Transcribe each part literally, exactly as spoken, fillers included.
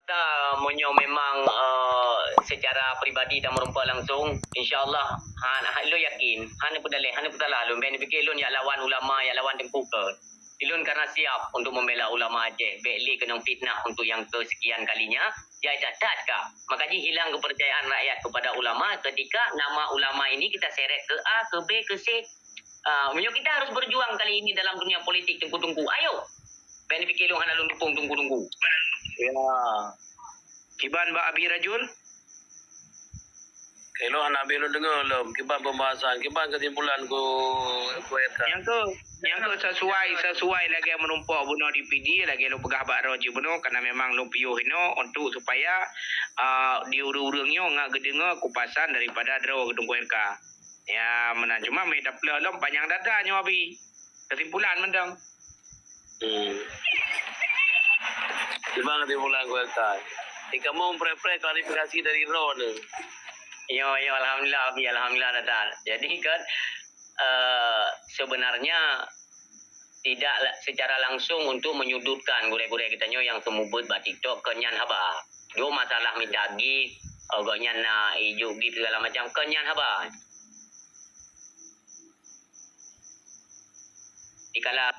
Ta, meunyoe memang, eh, secara pribadi ta meureumpok langsung, insya Allah, ha, ha, lôn yakin, hana peudaleh, hana peusalah lôn. Bèk neupike lôn jak lawan ulama, jak lawan teungku, keu. Lôn karena siap untuk membela ulama Aceh, bèk lé keunong fitnah untuk nyang keusekian kalinya. Jai that-that ka. Maka jih hilang kepercayaan rakyat kepada ulama ketika nama ulama ini kita seret ke A, ke B, ke C. Ah, meunyoe kita harus berjuang kali ini dalam dunia politik, teungku-teungku, ayo. Bèk neupike lôn hana lôn dukung teungku-teungku. Ya. Kiban bak Abi Rajul? Ilôn hana habéh lôn deungoe lom. Kiban pembahasan, kiban kesimpulan ku, ku Eka. Nyang keu, nyang keu sesuai, sesuai lagèe meurumpok bunoe di P D, lagèe lôn peugah bak droe cit bunoe, karena memang lôn piôh inoe untuk supaya, ah, di ureueng-ureueng nyoe ngat geudeungoe kupasan daripada droe teungku Eka. Ya, meunan. Cuma meuh tapeuleueh lom panyang dada nyoe, Abi. Kesimpulan mantong. Hmm. Kiban kesimpulan ku Eka. Di kamoe preh-preh klarifikasi dari droeneuh. Yo, yo, alhamdulillah, Abi, alhamdulillah, Dada. Jadi kan, eh, sebenarnya tidak la-, secara langsung untuk menyudutkan gurèe-gurèe geutanyoe nyang seumeubeuet bak TikTok keu nyan haba. Dua masalah mita gift, eh, gobnyan na ijuk gift segala macam keu nyan haba. Dikala,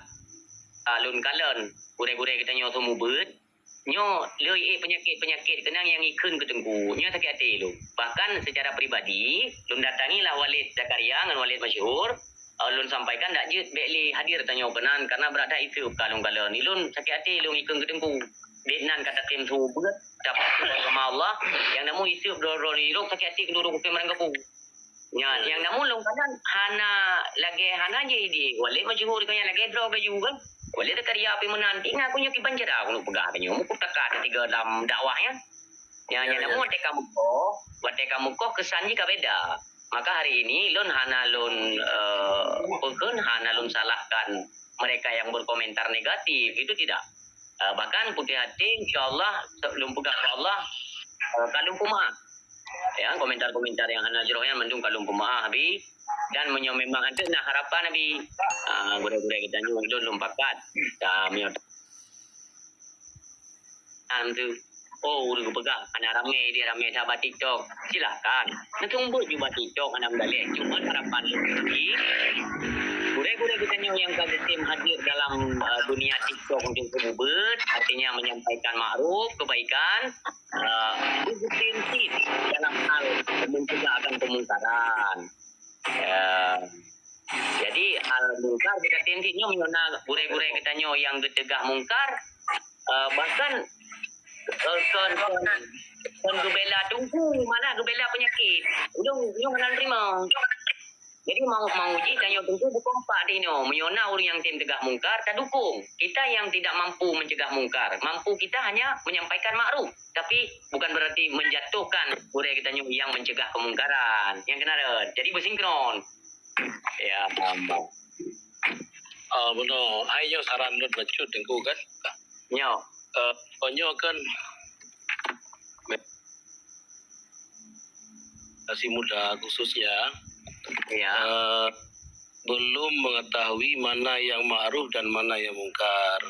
ah, lôn kalon gurèe-gurèe geutanyoe seumeubeuet, nyoe lheueh ék peunyakét-peunyakét keunong nyang ikheun keu teungku. Nyoe sakét até lôn. Bahkan secara pribadi, lôn datangi lah Walid Zakaria ngon Walid Masyhur, eh, lôn sampaikan dak jeuet bèk lé hadir tanyoe keunan karena brat that iseup ka lôn kalon. Ilôn sakét até lôn ikheun keu teungku. Bèk nan ka tatem seumeubeuet, dapat sama Allah, nyang namun iseup droe-droe nirok sakét até keu lôn keu meurangkapu. Nya, nyang namun lôn kalon hana lagèe hana jih di Walid Masyhur keu nyan lagèe droe keujeuet kan. Walid Zakaria pih meunan, ingat ku nyoe kiban cara keuneuk peugah keu nyoe. Meukeue takat tiga dalam dakwah nyan. Nya, nyang namun watèe ka meukoh, watèe ka meukoh keusan jih ka beda. Maka hari ini lôn hana lôn, eh, peukheun, hana lôn salahkan mereka yang berkomentar negatif, itu tidak. Eh, bahkan putéh até, insya Allah, lôn peugah keu Allah, eh, ka lôn peumaaf. Ya, komentar-komentar nyang hana jroh nyan mandum ka lôn peumaaf, Abi. Dan meunyoe memang até na harapan, Abi, ah, gurèe-gurèe geutanyoe lôn, lôn pakat. Ka meunyoe Am tu. Oh, ureueng geupeugah, hana ramè dia, ramè that bak TikTok. Silakan. Neuseumeubeuet ju bak TikTok hana meudaleh. Cuma harapan lôn jih, gurèe-gurèe geutanyoe nyang ka geutem hadir dalam, eh, dunia TikTok untuk seumeubeuet, artinya menyampaikan makruf, kebaikan, eh, beugeutém cit dalam hal mencegah akan kemungkaran. Ya. Jadi, hal mungkar geutem cit nyoe meunyoe na gurèe-gurèe geutanyoe nyang geucegah mungkar, eh, bahkan, eh, kon, kon, kon geubela teungku, malah geubela peunyakét. Ulôn, ulôn hana teurimong. Jadi, mau, mau jih tanyoe teungku beukompak di nyoe. Meunyoe na ureueng nyang tem cegah mungkar, tadukong. Kita yang tidak mampu mencegah mungkar. Mampu kita hanya menyampaikan makruf. Tapi, bukan berarti menjatuhkan gurèe geutanyoe nyang mencegah kemungkaran. Nyang keunan rhot. Jadi, beusinkron. Ya, aman. Ah, bunoe. Hai nyoe saran lôn bacut teungku kan. Nyoe. Eh, kon nyoe kan generasi muda khususnya, ya, eh, belum mengetahui mana yang ma'ruf dan mana yang mungkar.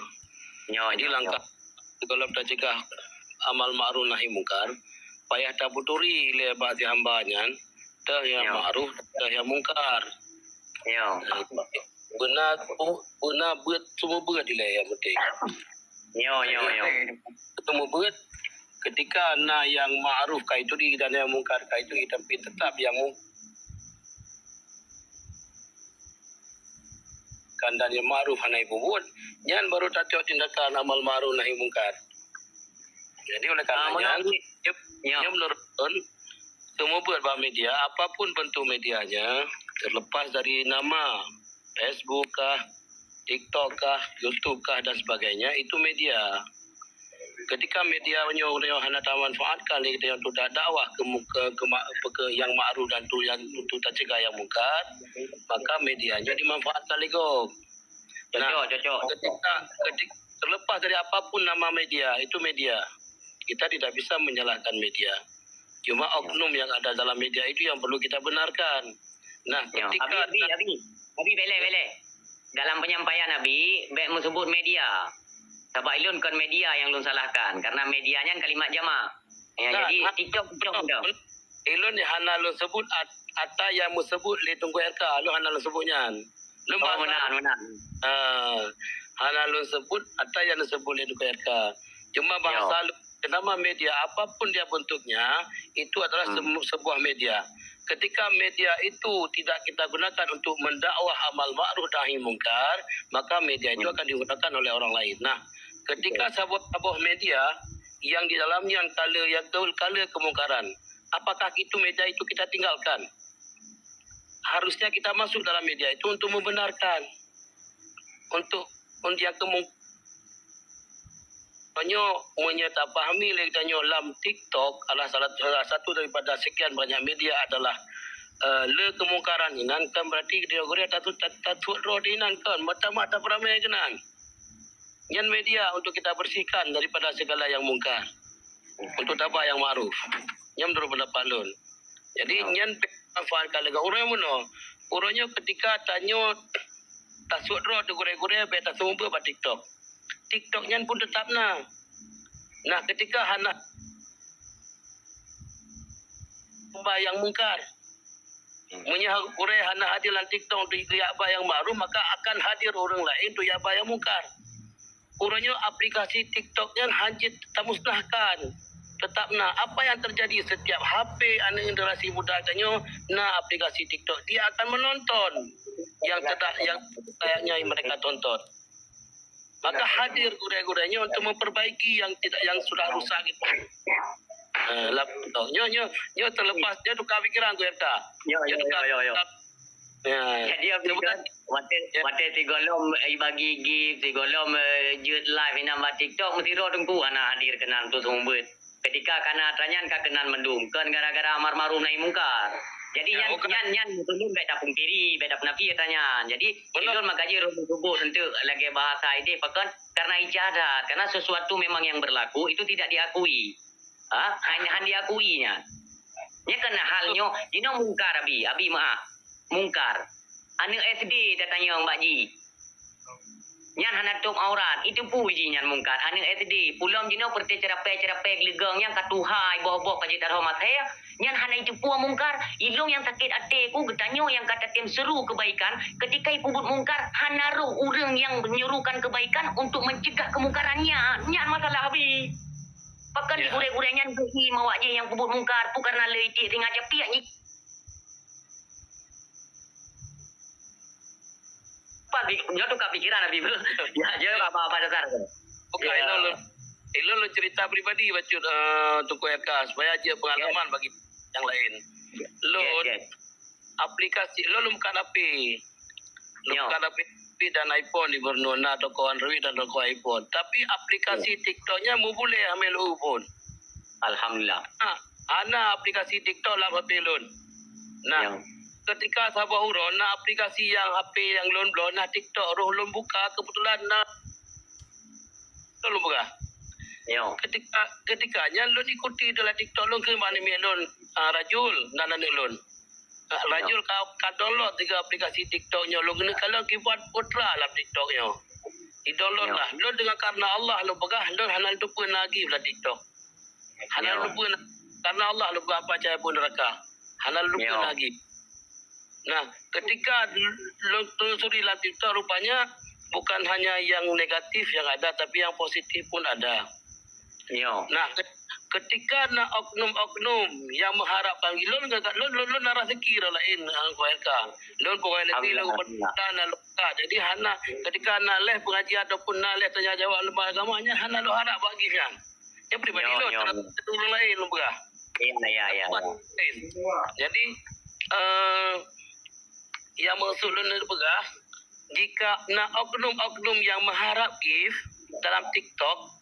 Nyoe, jadi nyoe, langkah nyoe. Kalau tacegah amal ma'ruf nahi mungkar, payah taputuri lé bak si hamba nyan, teuh nyang, nyoe, ma'ruf, teuh nyang mungkar. Nyoe. Beuna, beuna beuet seumeubeuet ilèe nyang penting. Nyoe, nyoe, nyoe. Seumeubeuet, ketika na nyang ma'ruf ka ituri dan nyang mungkar ka ituri, tapi tetap nyang mu-, kan dan nyang ma'ruf hana ibubuet, nyan baru tacok tindakan amal ma'ruf nahi mungkar. Jadi, oleh karena nyan, nyoe, nyoe meunurot lôn, seumeubeuet bak media, apapun bentuk medianya, terlepas dari nama, Facebook kah, TikTok kah, YouTube kah, dan sebagainya, itu media. Ketika media nyoe, nyoe hana tamanfaatkan lé geutanyoe untuk da-, dakwah keu mu-, keu, keu ma-, keu nyang ma'ruf dan tu nyang untuk tacegah nyang mungkar, maka media nyoe dimanfaatkan lé gob. Nah, cocok, cocok, ketika, ketika, terlepas dari apapun nama media, itu media. Kita tidak bisa menyalahkan media. Cuma, ya, oknum yang ada dalam media itu yang perlu kita benarkan. Nah, ya, ketika Abi, Abi, Abi, Abi, bèk lé, bèk lé. Dalam penyampaian Abi, bèk meusebut media. Sabab ilôn kon media nyang lôn salahkan, karena media nyan kalimat jamak. Ya, nah, jadi nah, TikTok, TikTok, nah, TikTok. Ilôn hana lôn sebut at-, ata nyang meuseubut lé Teungku R K, lôn hana lôn sebut nyan. Lôn, oh, bahasa meunan, meunan. Ah, hana lôn sebut ata nyang lôn sebut lé Teungku R K. Cuma, yo, bahasa lôn, kenapa media apapun dia bentuknya, itu adalah, hmm, semu-, sebuah media. Ketika media itu tidak kita gunakan untuk mendakwah amal ma'ruf nahi mungkar, maka media itu, hmm, akan digunakan oleh orang lain. Nah, ketika, betul, saboh-saboh media yang di dalamnya kala, yang ke-, kala kemungkaran, apakah itu media itu kita tinggalkan? Harusnya kita masuk dalam media itu untuk membenarkan, untuk, untuk yang kemung-, Tanyoe, meunyoe tapahami lé tanyoe, lam TikTok adalah salah, salah satu daripada sekian banyak media adalah, eh, le kemungkaran inan, kan berarti gurée-gurée tatu-, ta-, tatuek droe di inan, kan, mata-mata peramai keunan. Nyan media untuk kita bersihkan daripada segala yang mungkar, untuk taba yang ma'ruf. Nyan menurut pendapat lôn. Jadi, ya, nyan manfaat ka lagée ureuëng meunoe. Ureuëng nyoe ketika tanyoe tasuet droe teuh gurée-gurée, bék taseumeubeuet bak TikTok. TikTok nyan pun teutap na. Nah, ketika hana ba nyang mungkar. Hmm. Meunyoe gurée hana hadir lam TikTok untuk geujak ba nyang ma'ruf, maka akan hadir ureuëng laén untuk jak ba nyang mungkar. Uroe nyoe aplikasi TikTok nyan hana jeuet tamusnahkan. Teutap na, apa yang terjadi setiap H P aneuk generasi muda tanyoe na aplikasi TikTok, dia akan menonton yang tidak, yang layaknya mereka tonton. Maka hadir gurée-gurée nyoe untuk memperbaiki yang tidak, yang sudah rusak itu. Eh, lam TikTok. Nyoe, nyoe, nyoe terlepas, nyoe tukar pikiran tu, F K. Yo, nyoe yo, tukar yo, yo, yo. Ya. Jadi, Abdul, sebenarnya, watèe, ya, watèe sigohlom, eh, bagi gift, sigohlom, eh, jeuet live inan bak TikTok, meusidroe teungku hana hadir keunan untuk seumeubeuet. Ketika kana atra nyan ka keunan mandum, kon gara-gara amar ma'ruf nahi mungkar. Jadi, ya, nyan, bukan, nyan, nyan, beutôi bèk tapungkiri, bèk tapeunafik atra nyan. Jadi, betul, ilôn maka jih lôn seumeubeuet teuk lagèe bahasa idéh, pakon? Karena ijadat, karena sesuatu memang yang berlaku itu tidak diakui. Ha? Hanya, hana diakui nyan. Nyan kan hal nyoe, jinoe mungkar, Abi, Abi meu'ah. Mungkar. Aneuk S D tatanyong bak jih. Nyan hana tôb aurat. Itu peue jih nyan mungkar. Aneuk S D. Pulom jinoe peureuté ceurapée-ceurapée geuleugong nyan ka tuha, boh-boh ka jeuet taroh maté. Nyan hana itu peue mungkar. Ilôn nyang sakét até ku geutanyoe nyang ka tatem seuru kebaikan, ketika ipeubuet mungkar, hana roh ureueng nyang menyuruhkan kebaikan untuk mencegah kemungkaran nyan. Nyan masalah, Abi. Pakon, ya, di gurée-gurée nyan geuhi mawak jih nyang peubuet mungkar, peue kareuna le itiek singa capiek nyi. Pat bi-, nyoe tukar pikiran, Abi, bro. Ya, ya, apa, apa dasar tu? Bukan, ya, ilôn, ilôn, ilôn cerita pribadi bacut, eh, Teungku Eka, supaya jeuet pengalaman, ya, bagi yang lain. Ya, lôn, ya, aplikasi, lôn, lôn bukan H P. Lôn, ya, bukan H P dan iPhone di Borneo, na toko Android dan toko iPhone. Tapi aplikasi, ya, TikTok nyan mubulée hamé lôn phon. Alhamdulillah. Ha, hana aplikasi TikTok lam H P lôn. Nah, ya, ketika saboh uroe na aplikasi nyang H P nyang lôn bloe na TikTok, roh lôn buka, kebetulan na, lôn buka. Ya. Ketika, ketika nyan lôn ikuti dalam TikTok lôn keu aneuk miet lôn, ah, Rajul, nan aneuk lôn. Ah, ya, Rajul ka, ka download tiga aplikasi TikTok nyoe, lôn keuneuk kalon keyboard Putra lam TikTok nyoe. Di download, ya, lah. Lôn dengan karena Allah lôn peugah, lôn hana lôn teupeu na gift lam TikTok. Hana, ya, lôn teupeu na, karena Allah lôn peugah apa cahaya pun neraka. Hana lôn teupeu, ya, na gift. Nah, ketika lôn telusuri lam TikTok, rupanya bukan hanya yang negatif yang ada, tapi yang positif pun ada. Yo. Nah, ke-, ketika na oknum-oknum yang mengharapkan, lôn, lôn, lôn, lôn na raseuki ureueng laén, ah, Teungku Eka. Lôn pegawai negeri, alhamdulillah, lôn, alhamdulillah, na lôn ka. Jadi hana, ketika na lheuh pengajian ataupun na lheuh tanya jawab lembaga agama, nyan hana lôn harap bagi nyan. Nyan pribadi, yo, lôn, yo, terhadap ureueng laén lôn peugah. Iya, iya, iya, iya. Jadi, eh, yang maksud lôn peugah, jika na oknum-oknum yang mengharap gift dalam TikTok,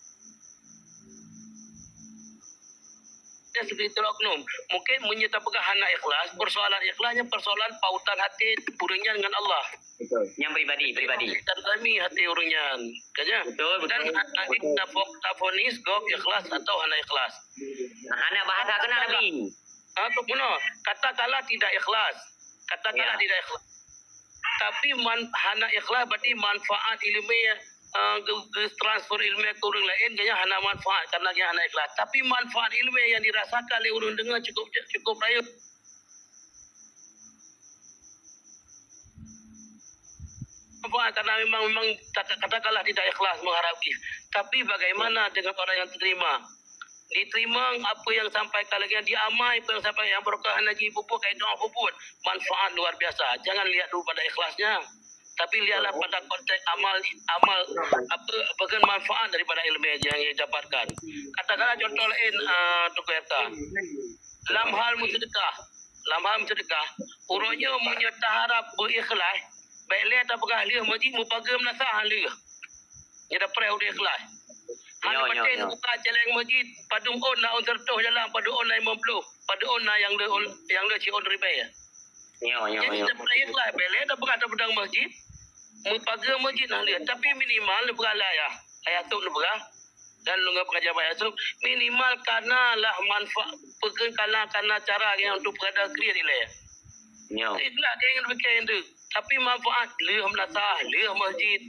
dia segelintir oknum. Mungkin meunyoe tapeugah hana ikhlas, persoalan ikhlas nyan persoalan pautan hati ureueng nyan ngon Allah. Betul. Nyan pribadi, pribadi. Kita dalami hati ureueng nyan. Kan, ya? Betul, betul. Dan hana, betul, tafo-, tafonis gob ikhlas atau hana ikhlas. Hana bahasa keunan, Abi. Ah, tu pun, katakanlah tidak ikhlas. Katakanlah, ya, tidak ikhlas. Tapi man-, hana ikhlas berarti manfaat ilmu eh, ge-, geutransfer ileumèe keu ureueng laén, gobnyan hana manfaat karena gobnyan hana ikhlas. Tapi manfaat ileumèe nyang dirasakan lé ureueng deungö cukup, cukup rayeuk. Manfaat karena memang, memang kata-, katakanlah tidak ikhlas mengharap gift. Tapi bagaimana dengan orang yang terima? Diterima apa yang sampaikan lagi, diamai apa yang sampaikan, nyang barokah hana jipeubuet, ka doa peubuet. Manfaat luar biasa. Jangan lihat dulu pada ikhlasnya. Tapi lihatlah pada konteks amal, amal apa, apa kan manfaat daripada ilmu yang dia dapatkan. Katakanlah contoh lain, ah, Teungku F K. Lam hal meuseudeukah, lam hal meuseudeukah, uroe nyoe meunyoe taharab beuikhlas, bèk lé tapeugah lheueh meujieb meupageue meunasah lheueh. Nyoe tapreh ureueng ikhlas. Hana patéh neubuka céléng meujieb, padum ôn na ôn sireutôh jalan, padum ôn na limong ploh, padum ôn na nyang le, nyang le siôn ribèe. Nyoe, nyoe, nyoe. Jadi, tapeurayek lah, bèk lé tapeugah tapeudong meujieb, meupageue meujieb nah lé. Tapi minimal neupeugah lah ayah, ayah sôb neupeugah, dan lôn peugah jabat ayah sôb, minimal kana lah manfaat, peukeuh kana, kana cara nyang untuk peugah kriet ilèe. Nyoe. Ikhlas, dia ingin fikir itu. Tapi manfaat, lheueh meunasah, lheueh meujieb.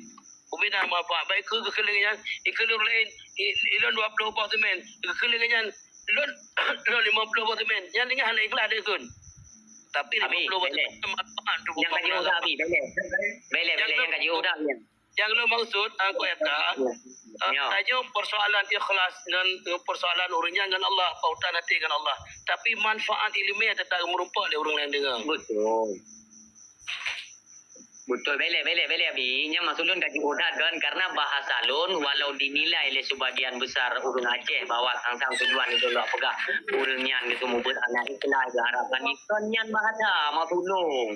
Ubena manfaat. Baik keu, keu keuleungan nyan, ikeu lôn laén, i-, ilôn dua ploh boh seumén. Keu keuleungan nyan, lôn, lôn limong ploh boh seumén. Nyan deungon hana ikhlas deh kheun. Tapi limong ploh boh seumén manfaat untuk nyang ka jiôh dah, Abi. Bèk lé. Bèk lé, bèk lé, nyang ka jiôh dah, nyan. Nyang lôn maksud, aku kata, ah, tanyoe persoalan ikhlas ngon, ngon persoalan ureueng nyan ngon Allah, pautan até ngon Allah. Tapi manfaat ileumèe teutap meurumpok lé ureueng laén deungö. Beutôi. Beutôi, bèk lé, bèk lé, bèk lé, Abi. Nyan maksud lôn ka jiôh that kan, karena bahasa lôn, walau dinilai lé sebagian besar ureueng Aceh bahwa sang-sang tujuan itu lôn peugah, ureueng nyan geuseumeubeuet aneuk ikhlas, geuharapkan, kon nyan bahasa maksud lôn.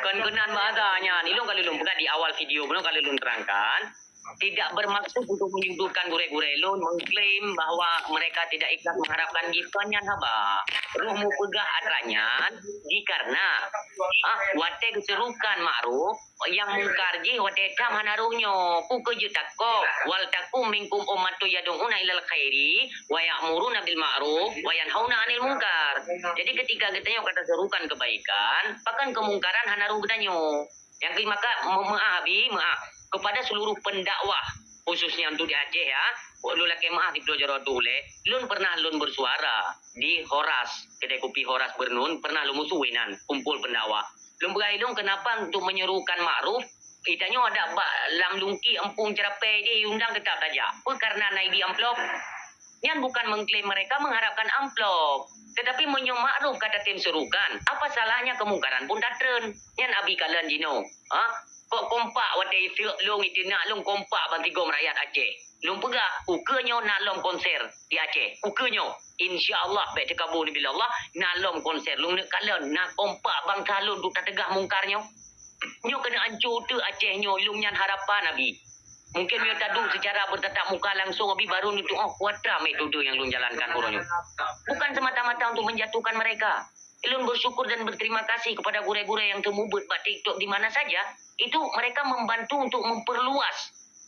Kon keunan bahasa nyan, ilôn ka lôn peugah di awal video bunoe ka lôn terangkan. Tidak bermaksud untuk menyudutkan gurèe-gurèe lôn, mengklaim bahwa mereka tidak ikhlas mengharapkan gift, kon nyan haba. Roh mupeugah atra nyan, dikarena, ah, watèe geuserukan makruf, nyang mungkar jih watèe tham hana roh nyoe. Peu kheueh jeuet takok, "Wal takum minkum ummatun yad'una ilal khairi wa ya'muruna bil ma'ruf wa yanhauna 'anil munkar." Jadi, ketika geutanyoe ka taserukan kebaikan, pakon keumungkaran hana roh geutanyoe. Nyang keu maka, me-, meu'ah, Abi, meu'ah kepada seluruh pendakwah, khususnya untuk di Aceh, ya. Lôn lakèe meu'ah di Pulo Jaroe tu lé, lôn pernah lôn bersuara di Horas, kedai kopi Horas Bernun, pernah lôn musuh inan, kumpul pendakwah. Lôn peugah ilôn, kenapa untuk menyerukan makruf, geutanyoe adak bak lam lungki eumpung ceurapèe jih, undang teutap tajak. Peu karena na ibi amplop? Nyan bukan mengklaim mereka mengharapkan amplop. Tetapi meunyoe makruf ka tatem serukan, apa salahnya keumungkaran pun tatreun? Nyan Abi kalon jinoe. Ha? Kok kompak watèe iseuk lôn, iteunak lôn kompak bansigom rakyat Aceh. Lôn peugah, ukeue nyoe na lom konser di Aceh. Ukeue nyoe, insya Allah, bèk teukabu neubi lé Allah, na lom konser. Lôn neuk kalon, na kompak bansa lôn untuk tateugah mungkar nyoe. Nyoe keuneuk anco teuk Aceh nyoe, ilôn nyan harapan Abi. Mungkin meunyoe taduek secara bertatap muka langsung, Abi baru neutu'oh kuatra metode nyang lôn jalankan uroe nyoe. Bukan semata-mata untuk menjatuhkan mereka. Ilôn bersyukur dan berterima kasih kepada gurèe-gurèe nyang teumeubeuet bak TikTok di mana saja, itu mereka membantu untuk memperluas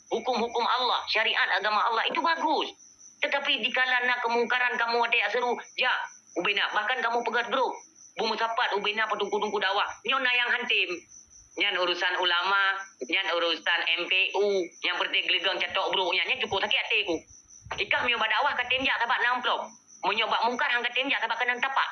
hukum-hukum Allah, syariat agama Allah, itu bagus. Tetapi dikala na keumungkaran kamoe watèe jak seru, jak ubena, bahkan kamoe peugöt grup, beumeusapat ubena peuteungku-teungku dakwah. Nyoe na nyang han tem. Nyan urusan ulama, nyan urusan M P U, nyang peunteng geuleugong catok brôk nyan, nyan cukôp sakét até ku. Ikah meunyoe bak dakwah ka tem jak sabab na amplop. Meunyoe bak mungkar han ka tem jak sabab keunan tapak.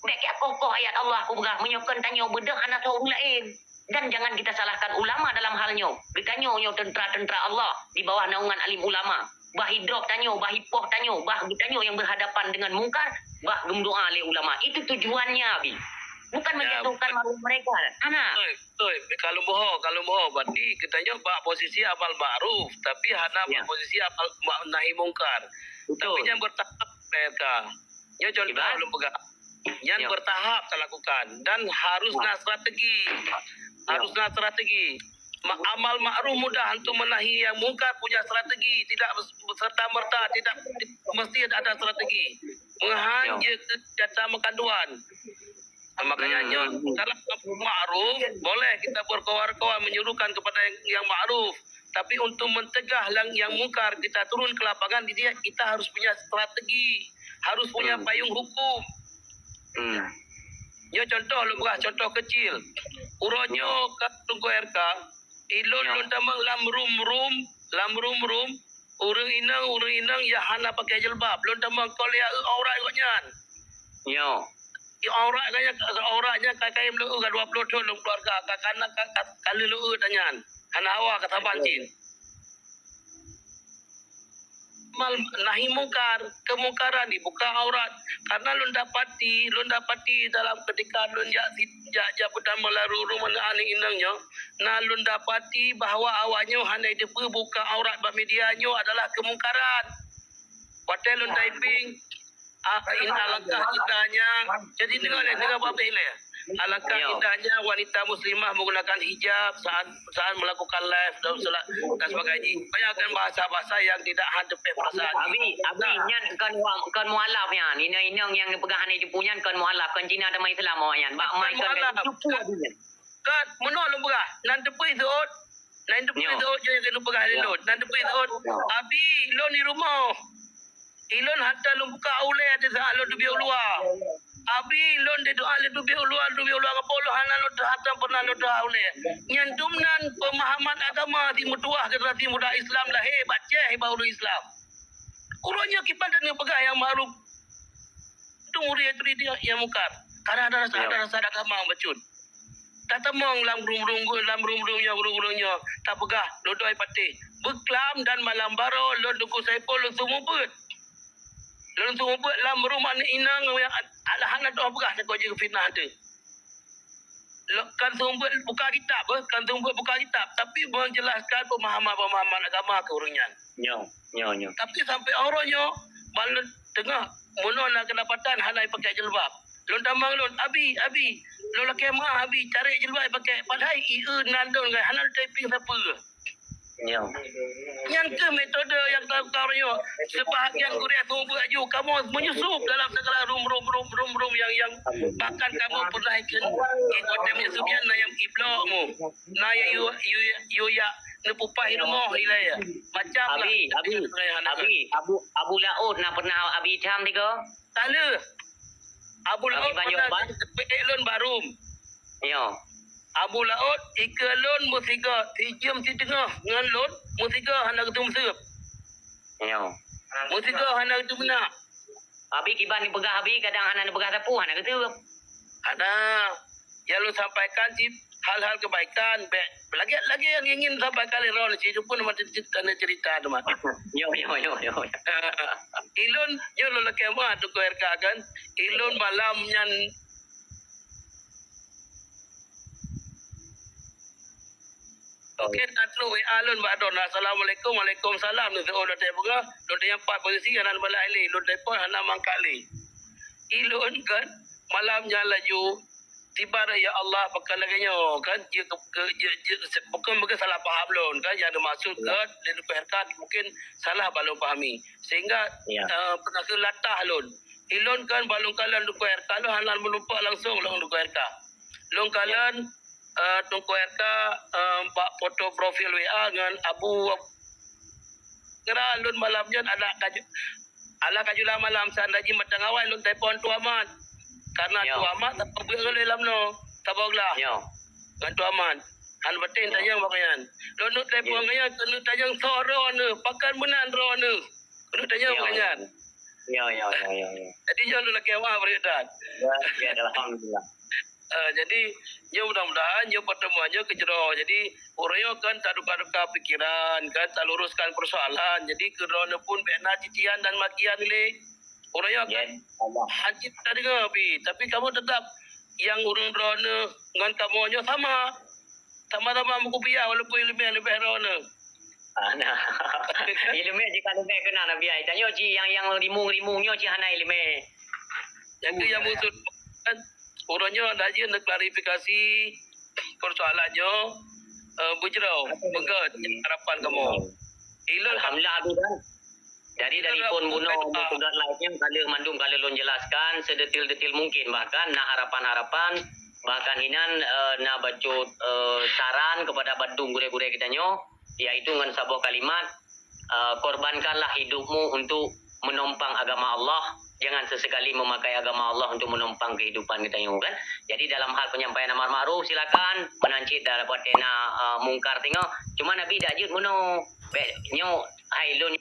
Bèk kiak koh-koh ayat Allah kupeugah, meunyoe kon tanyoe beudôh hana soe ureueng laén. Dan jangan kita salahkan ulama dalam hal nyoe. Geutanyoe nyoe teuntra-teuntra Allah di bawah naungan alim ulama. Bah idrop tanyoe, bah ipoh tanyoe, bah geutanyoe nyang berhadapan dengan mungkar, bah geumeudoa lé ulama. Itu tujuannya, Abi. Bukan menjatuhkan maruah mereka. Hana. Beutôi, beutôi. Ka lôn bohong, ka lôn bohong. Berarti geutanyoe bak posisi amal ma'ruf, tapi hana bak posisi amal ma-, nahi mungkar. Tapi nyang bertahap mereka. Nyoe contoh lôn peugah. Nyan bertahap talakukan dan harus na strategi. Harus na strategi. Ma-, amal ma'ruf mudah untuk menahi yang mungkar punya strategi. Tidak serta-merta, tidak mesti ada strategi. Meuhan jeuet keu jata meukaduan. Makanya nyoe dalam ma'ruf boleh kita berkoar-koar menyuruhkan kepada yang, yang ma'ruf. Tapi untuk mencegah yang, yang mungkar, kita turun ke lapangan, dia, kita harus punya strategi, harus punya payung hukum. Nyoe contoh lôn peugah, contoh kecil. Uroe nyoe ka Teungku R K, Ilôn, nyoe, lôn tamong lam rum-rum, lam rum-rum, ureuëng inong, ureuëng inong nyang hana pakai jilbab. Lôn tamong kon lé aurat gobnyan. Nyoe. Aurat gobnyan, aurat nyan ka kayém lôn eu ka dua ploh thon lôn keuluwarga, ka, ka, ka, ka lheueh lôn eu tanyan. Hana hawa ka saban cit. Mal nahi mungkar, kemungkaran dibuka aurat. Karena lôn dapati, lôn dapati dalam ketika lôn jak si-, jak, jak peutamong lam rum-rum aneuk inong nyoe, na lôn dapati bahwa awak nyoe hana jiteupeue buka aurat bak media nyoe adalah kemungkaran. Watée lôn typing, ah, in-, alangkah indahnya. Jadi dengar lé, dengar baik-baik lé. Alangkah indahnya wanita muslimah menggunakan hijab saat, saat melakukan live dan sela-, dan sebagainya. Bayangkan bahasa-bahasa yang tidak hana teupeh perasaan. Abi, abi, nyan kon wa-, kon mualaf nyan. Inong-inong nyang neupeugah hana jiteupeue nyan kon mualaf, kon Cina teuma Islam awak nyan. Bak mai kon mualaf. Kan, meunoe lôn peugah, nan teupeu seuôt, nan teupeu seuôt, jeuet keu lôn peugah lé lôn. Nan teupeu seuôt, abi, lôn di rumoh. Ilôn hana lôn buka ulée di saat lôn teubiet u luwa. Abi, lôn di doa lôn teubiet u luwa, teubiet u luwa ngon po lôn hana lôn hana pernah lôn doa ulée. Nyan dum nan pemahaman agama si meutuwah generasi muda Islam lahé bak Aceh bak ureuëng Islam. Ureuëng nyoe kiban dan neupeugah nyang ma'ruf. Dum ureuëng nyang turi nyang mungkar. Karena ada rasa, ada rasa agama bacut. Tatamong lam rum-rum, lam rum-rum nyoe, ureuëng-ureuëng nyoe, tapeugah, lôn doi patéh. Beuklam dan malam baroe, lôn Teungku Saipul, lôn seumeubeuet. Lôn seumeubeuet lam rum aneuk inong nyang hana, hana dua peugah takot jeuet fitnah teuh. Lôn kan seumeubeuet buka kitab, eh, kan seumeubeuet buka kitab, tapi menjelaskan pemahaman-pemahaman agama keu ureuëng nyan. Nyoe, nyoe, nyoe. Tapi sampai uroe nyoe, ban lôn teungoh meunoe na keudapatan hana pakai jilbab. Lôn tamong lôn, "Abi, abi, lôn lakée meu'ah, abi, cari jilbab pakai." Padahai ie nan lôn kan hana lôn typing sapeue. Nyoe. Nyan keuh metode nyang tau-tau nyoe. Sebahagian gurée seumeubeuet aju, kamoe menyusup dalam segala rum, rum, rum, rum, rum yang, yang bahkan kamoe pernah ikut, ikut menyusup nyan na nyang iblok mu. Na nyang yu, yu, yu yak neupupah i rumoh ilée. Macam lah. Abi, abi, abi, Abu, Abu Laôt na pernah abi cam tiga? Tak le. Abu Laôt pernah jipeuék lôn bak rum. Nyoe. Abu Laôt ikeue lôn meusigoe, sijeuem siteungoh ngon lôn, meusigoe hana geuteumeuseueb. Nyoe. Meusigoe hana geuteumeuna. Abi kiban neupeugah abi, kadang hana neupeugah sapeue, hana geuteumeuseueb. Hana. Nyang lôn sampaikan cit hal-hal kebaikan, bék lagée, lagée nyang ingin sampaikan lé droeneuh cit, itu pun meucit-, cit-, tanda cerita teuma. Yo, yo, yo, yo. Ilôn, nyoe lôn lakée meu'ah Teungku R K kan. Ilôn malam nyan. Oke, na trok W A lôn bak droeneuh. Assalamualaikum, waalaikumsalam. Lôn seuôt lôn teupeugah, lôn tanyong pat posisi, hana neubalah lé, lôn telepon hana mangkat lé. Ilôn kan, malam nyan laju, tiba, ya Allah, pakon lagée nyoe kan, jeuet keu, keu, jeuet, jeuet, se-, bukan, bukan salah paham lôn kan, nyang dimaksud kan, lé Teungku R K mungkin salah bak lôn pahami. Sehingga, eh, peunaseulatan lôn. Ilôn kan bak lôn kalon Teungku R K, lôn hana meulumpak langsung lôn Teungku R K. Lôn kalon, eh, Teungku R K, eh, bak foto profil W A ngon Abu Kira lôn malam nyan adak kaju, alah kaju lah malam, seandai jih mantong awai lôn telepon Tuan Mat. Karena Tuan Mat tapeubuet ngon lôn lam noe, tabong lah. Ngon Tuan Mat. Han batin tanyong bak nyan. Lôn neuk telepon ngon nyan, keuneuk tanyong soe droeneuh, pakon meunan droeneuh. Keuneuk tanyong bak nyan. Yo, yo, yo, yo, yo. Jadi nyoe lôn lakée meu'ah bri that. Ya, ya, alhamdulillah. Eh, jadi, nyoe mudah-mudahan nyoe pertemuan nyoe keuh jroh. Jadi, uroe nyoe kan taduka-duka pikiran, kan taluruskan persoalan. Jadi, keu droeneuh pun bék na cician dan makian lé. Uroe nyoe kan hana cit tadeungoe pi, tapi kamoe tetap nyang ureuëng droeneuh ngon kamoe nyoe sama. Sama-sama meukupiah walaupun iéleumé leubeh droeneuh. Ah, nah. Iéleumé jika leubeh keunan Nabi ai. Tanyoe cit nyang, nyang rimong-rimong nyoe cit hana iéleumé. Nyang keuh nyang maksud kan, uroe nyoe dah jeuet neuklarifikasi persoalan nyoe, eh, beujroh, beugét harapan kamoe. Ilôn alhamdulillah, Abi, kan. Jadi, dari phon bunoe, bunoe peugah live nyan ka lheueh mandum ka lheueh lôn jelaskan sedetil-detil mungkin, bahkan na harapan-harapan, bahkan hinan, eh, na bacut, eh, saran kepada bandum gurée-gurée geutanyoe, yaitu ngon saboh kalimat, eh, "Korbankanlah hidupmu untuk menompang agama Allah, Jangan sesekali memakai agama Allah untuk menumpang kehidupan geutanyoe kan. Jadi dalam hal penyampaian amar ma'ruf silakan, meunan cit dalam buat tena uh, mungkar tengok. Cuma Nabi dak jeuet meunoe. Bèk nyoe hai lôn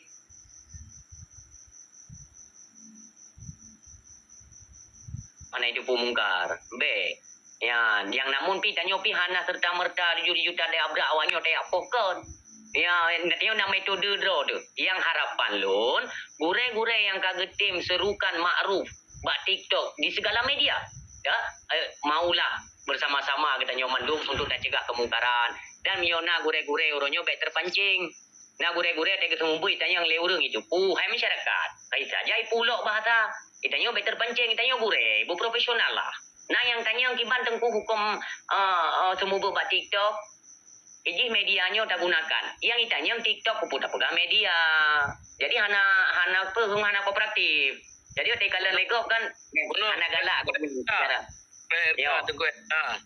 mana itu pun mungkar. Bèk. Ya, yang namun pi tanyoe pi hana serta-merta laju-laju tadayabrak awak nyoe tayap poh kon. Ya, tanyoe na metode droe tu. Yang harapan lôn, gurèe-gurèe yang ka geutem serukan ma'ruf bak TikTok di segala media. Ya, eh, maulah bersama-sama geutanyoe mandum untuk tacegah kemungkaran. Dan meunyoe na gurèe-gurèe uroe nyoe bèk terpancing. Na gurèe-gurèe teuka seumeubeuet tanyong lé ureueng itu. Puh, hai masyarakat. Kai saja ipulok bahasa. Geutanyoe bèk terpancing, geutanyoe gurèe, bu profesional lah. Na nyang tanyong kiban teungku huköm uh, uh, seumeubeuet bak TikTok. Ijih media nyoe tagunakan. Yang itanyong TikTok kupu tapeugah media. Jadi hana hana peuheueng hana kooperatif. Jadi otai kalon legok kan hana galak. Cara. Yo. Teungku, ah,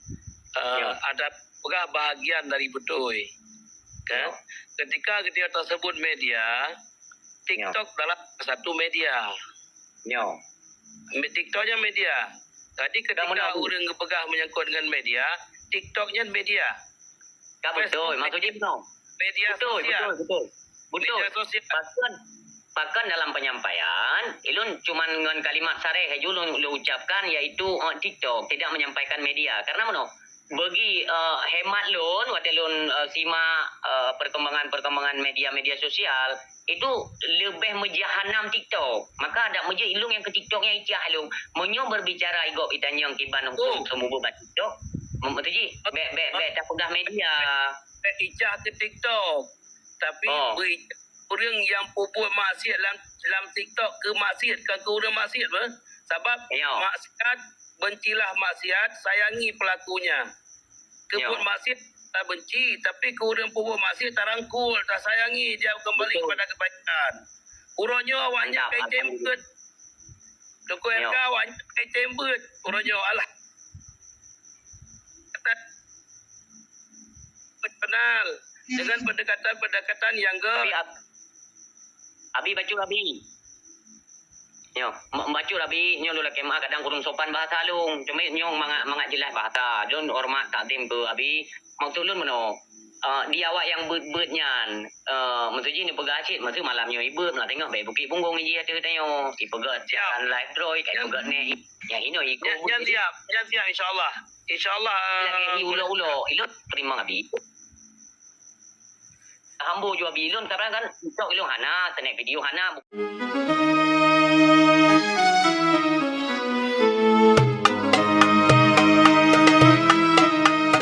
uh, ada peugah bahagian dari beutôi. Kan? Yo. Ketika dia tersebut media, TikTok adalah satu media. Yo. TikTok nyan media. Jadi ketika ureueng geupeugah menyangkut dengan media, TikTok nyan media. Ka beutôi, maksud jih beutôi. Media beutôi, sosial. Beutôi, beutôi. Beutôi. Media sosial. Bahkan, bahkan dalam penyampaian, ilun cuman ngon kalimat sareh laju lôn, lôn ucapkan, yaitu uh, TikTok, tidak menyampaikan media. Karena meunoe, bagi uh, hemat lôn, watèe lôn uh, simak uh, perkembangan-perkembangan media-media sosial, itu leubeh meujahanam TikTok. Maka adak meujeuet ilung nyang keu TikTok nyang icah ilung. Meunyoe berbicara igop itanyong kiban hukum seumeubeuet bak TikTok, meutuji bèk bèk bèk tapeugah media. Icah keu TikTok, tapi oh. Ureueng nyang peubuet maksiat lam lam TikTok keu maksiat, kan keu ureueng maksiat bah. Sabab maksiat, bencilah maksiat, sayangi pelakunya. Keu buet maksiat tabenci, tapi keu ureueng peubuet maksiat tarangkul, tasayangi dia kembali kepada kebaikan. Uroe nyoe awak nyan kai tem beuet. Teungku R K awak nyan kai tem beuet. Uroe nyoe alah. Kenal dengan pendekatan-pendekatan yang ge. Abi, Abi bacut Abi. Nyoe, ma-, bacut Abi, nyoe lôn lakèe meu'ah kadang kureueng sopan bahasa lôn. Cuma nyoe mangat, mangat jeulaih bahasa. Lôn horeumat takzim keu Abi. Maksud lôn meunoe, eh, di awak nyang beuet-beuet nyan, eh, maksud jih neupeugah cit, maksud malam nyoe ibeuet, meulah teungoh bèk bukit punggong jih ateueh tanyoe. Ipeugah siaran live droe, ipeugah nèk, nyang hinoe ikôt. Nyan siap, nyan siap insya Allah. Insya Allah. Lagèe hi ulo-ulo, ilôn teurimong Abi. Hambo jua Abi ilôn, kadang kan, TikTok ilôn hana, teunek video hana.